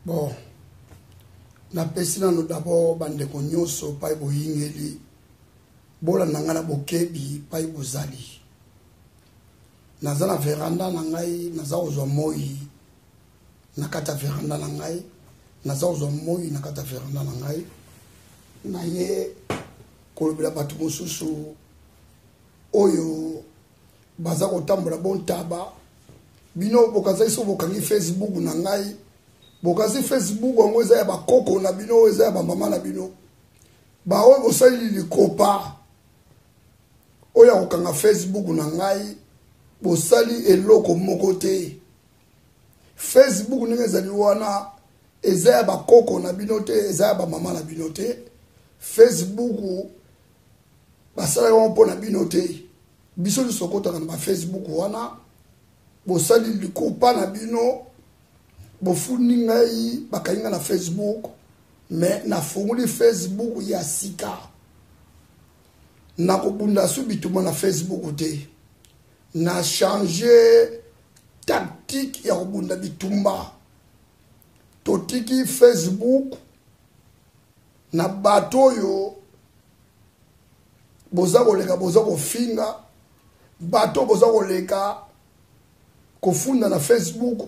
Bon, napesi nano d'abord bandeko nyonso pai boyingeli, bolanda ngai na bokebi pai bozali. Naza na veranda na ngai, naza kozwa moi na kati ya veranda na ngai, naza kozwa moi na kati ya veranda na ngai. Naye kolobela bato mosusu oyo baza kotambola bontaba. Bino bokazaki soki bokangi Facebook na ngai, bokazi Facebook yango eza ya bakoko na bino, eza ya bamama na bino. Baoyo bosali likopa oyo ya kokanga Facebook na ngai, bosali eloko moko te. Facebook ndenge ezali wana eza ya bakoko na bino te, eza ya bamama na bino te. Facebook basalaka yango mpo na bino te. Biso nyonso tokotaka na ba Facebook wana, bosali likopa na bino, bofundi ngai, bakangi ngai na Facebook, mais nafungoli Facebook ya sika. Nakobunda su bitumba na Facebook te. Na changer tactique ya kobunda bitumba. Totiki Facebook na bato oyo boza koleka, boza kofinga bato, boza koleka kofunda na Facebook,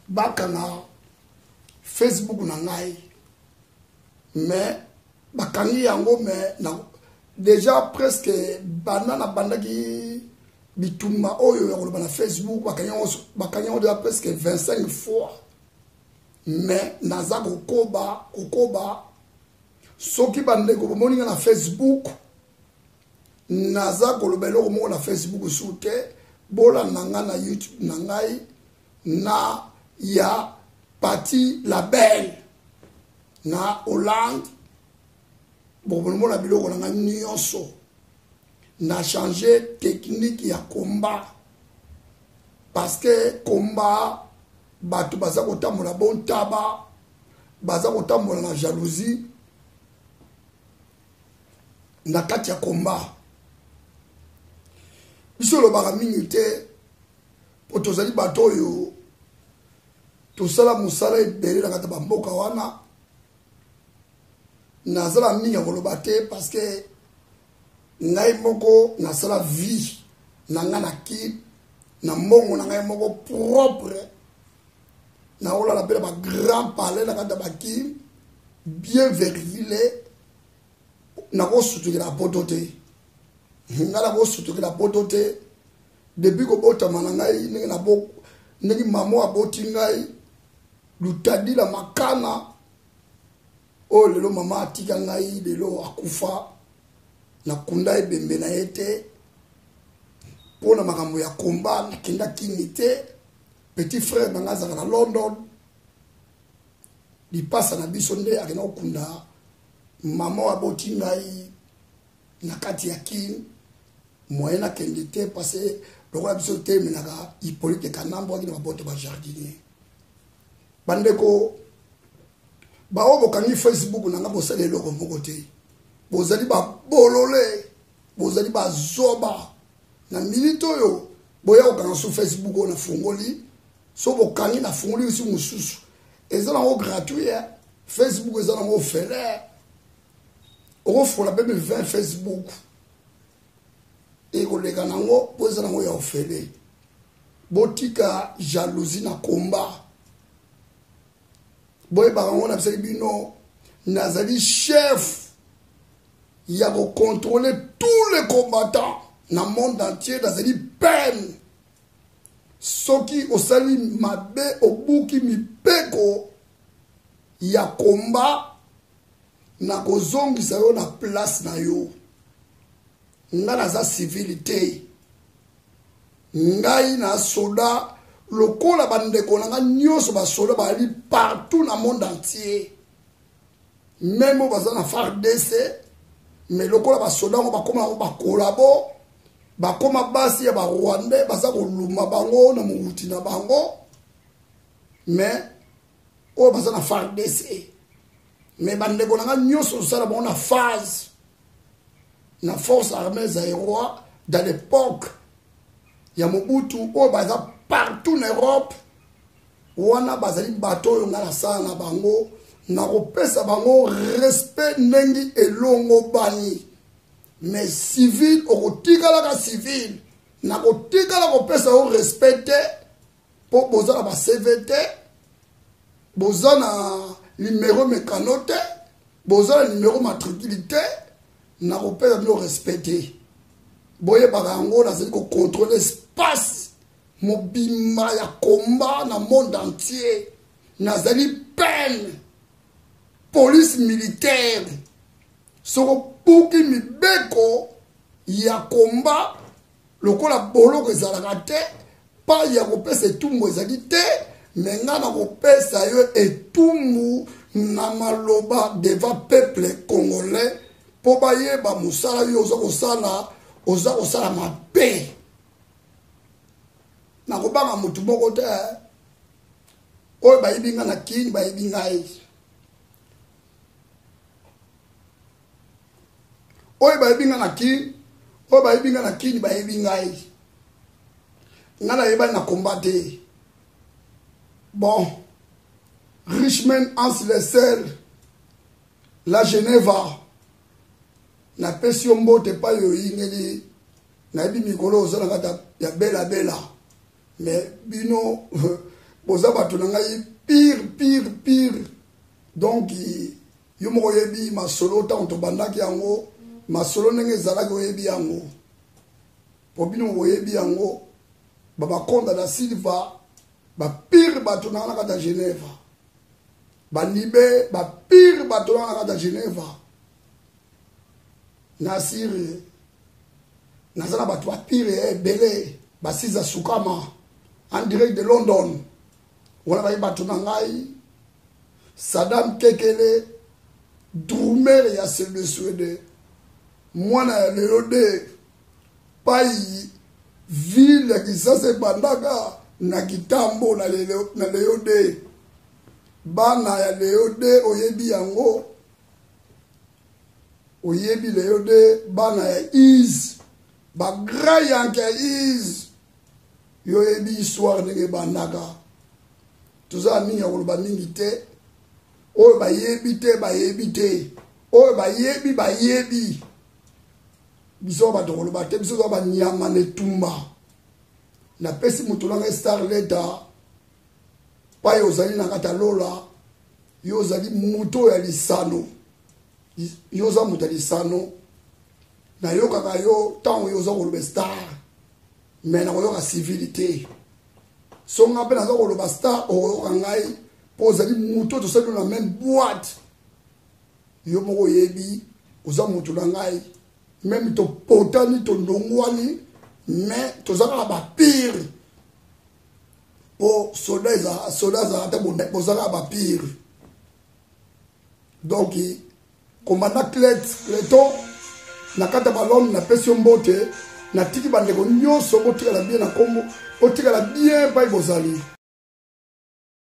bakanga Facebook na ngai, mais bakangi yango. Mais na, déjà presque banda na bandaki bitumba oyo ya koloba na Facebook, bakangi yango déjà presque 25 fois. Mais naza kokoba. Soki bandeko bomoni nga na Facebook, naza koloba eloko moko na Facebook su te, bolanda nga na YouTube na ngai na ya Pati Label na Hollande, bokomona biloko na ngai nyonso. Na changer technique ya combat, parce que combat bato baza kotambola bontaba, baza kotambola na jalousie na kati ya combat. Biso olobaka mingi te po tozali bato oyo tosala mosala ebele na kati ya bamboka wana. Nazala mingi ya koloba te parce que ngai moko nasala vie na ngai na ki na mbongo na ngai moko propre. Naolala mpe na ba grand palais na kati ya baki bien vergile. Nakosutukela poto te, ngai nakosutukela poto te. Depuis kobotama na ngai, ndenge mama aboti ngai lutadila makana oyo lelo mama atika ngai, lelo akufa, nakunda ebembe na ye te mpona makambo ya komba. Nakenda kini te. Petit frère na ngai azalaka na London, lipasa na biso nde akenda kokunda mama oyo aboti ngai na kati ya Kini. Moyen nakende te parce que lokola biso totemelaka Hippolyte Kanambe waki na baboto ba jardinier. Bandeko baoyo bokangi Facebook na nga, bosala eloko moko te, bozali babolole, bozali bazoba. Na minute oyo boya kokanga su Facebook oyo nafungoli, so bokangi nafungoli su mosusu, eza nango gratuit. Facebook eza nango ofele, okofola mpe 20 Facebook ekoleka nango mpo eza nango ya ofele. Botika jalousie na combat, boyebaka yango. Nabisaki bino, nazali chef ya kocontrôler tous les combattants na monde entier. Nazali peine soki osali mabe, obuki mipeko ya combat, nakozongisa yo na place na yo. Nga naza civil te, ngai na soda lokola bandeko na nga nyonso. Basoda bazali partout na monde entier, même oyo baza na FARDC. Mais lokola basoda yango bakóma yango bakolabo, bakóma basi ya barwandais, baza koluma bango na mowuti na bango. Mais oyo baza na FARDC, mais bandeko na nga nyonso tosala bango na phase na force armée zaïrois dans l'époque ya Mobutu, oyo baza partout na Europe. Wana bazali bato oyo ngai nasala na bango, nakopesa bango respect ndenge elongobani. Mais civil, okotikalaka civil, nakotikala kopesa yo respect te, mpo boza na ba CV te, boza na numero mekano te, boza na numero matricule te, nakopesa bino respect te. Boyebaka yango, nazali kocontrole espace mobimba ya combat na monde entier. Nazali peine police militaire. Soko buki mibeko ya combat lokola boloko ezalaka te, pa ya kopesa etumbu ezali te, me nga nakopesa yo etumbu na maloba devant peuple congolais mpo bayeba mosala yo oza kosala, oza kosala mabe. Nakobanga motu moko te oyo bayebi nga na Kin, bayebi ngai. Oyo bayebi nga na Kin, oyo bayebi nga na Kin, bayebi ngai. Nga nayebani na combat te. Bon, Richman Hans Lessel, la Geneva, napesi yo mbote epai oyingeli. Nayebi mikolo oza na kati ya bela bela, mais bino boza bato na ngai pire pire pire. Donc yo moko oyebi masolo ntango tobandaki yango, masolo ndenge ezalaki oyebi yango, po bino boyebi yango. Babakonda da Silva bapire bato na kati ya Geneva, balibe bapire bato na kati ya Geneva. Nasir naza na bato bapire ebele, basiza sukama en direct de London, wana bayi bato na ngai. Saddam Kekele, drumer ya Swede Swede, mwana ya lelo de pai ville ya Kinshasa ebandaka na kitambo na leo de bana ya leo de, oyebi yango, oyebi leo de bana ya Is, ba grand yanke ya Is, yo oyebi histoire ndenge ebandaka. Toza mingi ya koloba mingi te, oyo bayebi te bayebi te, oyo bayebi bayebi. Biso bato koloba te, biso toza banyama na etumba. Napesi moto nanga star leta pai ozali na kati ya lola, yo ozali moto ya lisano, yo oza moto ya lisano. Nayokaka yo ntango yo oza koloba star, mais nakoyoka civilité. Songa mpe naza koloba star, okoyoka ngai mpo ozali moto tosali na même boîte. Yo moko oyebi oza moto na ngai, même topotani tondongwani, mais toza kaka bapire mpo soda ezalaka te, boza kaka bapire. Donc commandant Cleton na kati ya balone, napesi yo mbote, natiki bandeko nyonso botikala bien na kombo, botikala bien pai bozali.